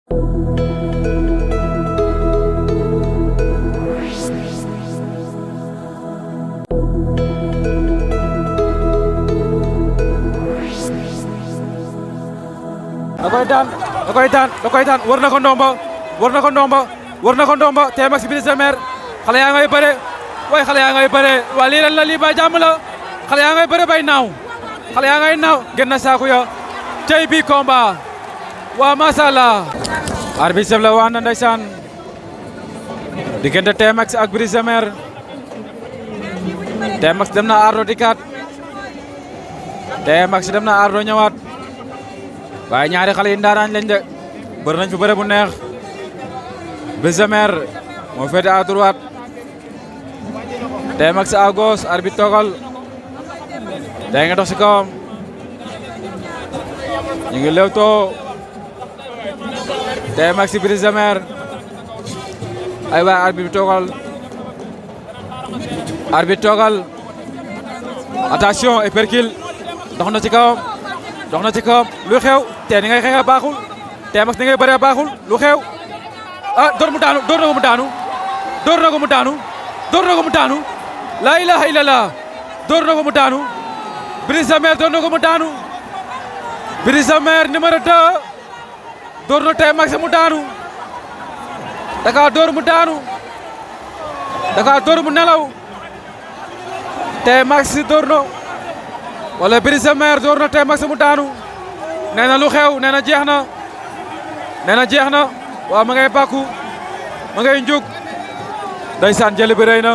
da koy daan war na ko ndombo Tmax Brise de Mer xale yaa ngay bëre way xale yaa ngay bëre waa lii lan la lii ba jàmm la xale yaa ngay bëre bay naaw xale yaa ngay naaw gën na saaku ya tey bi combat waa masala arbitre sef la wax na ndeysaan diggante Tmax ak Brise de Mer Tmax dem na ardo dikkaat Tmax dem na ardo ñëwaat waaye ñaari xale yi ndaaraan lañ de bër nañ fi bëre bu neex Brise de Mer moo féete à droite Tmax à gauche arbitre toogal day nga dox si kawam ñu ngi lewtoo Tmax Brise de Mer ay waay arbitre toogal attention épercule dox na ci kawam lu xew te ni ngay xeexa baaxul Tmax ni ngay bëree baaxul lu xew ah door na ko mu daanu la ilaha illallah door na ko mu daanu Brise de Mer door na ko mu daanu Brise de Mer numéro 2 door na Tmax mu daanu daka door mu nelaw Tmax door na wala Brise de Mer door na Tmax mu daanu nee na lu xew nee na jeex na waaw ma ngay bàkku ma ngay njuk ndeysaan jël bi rëy na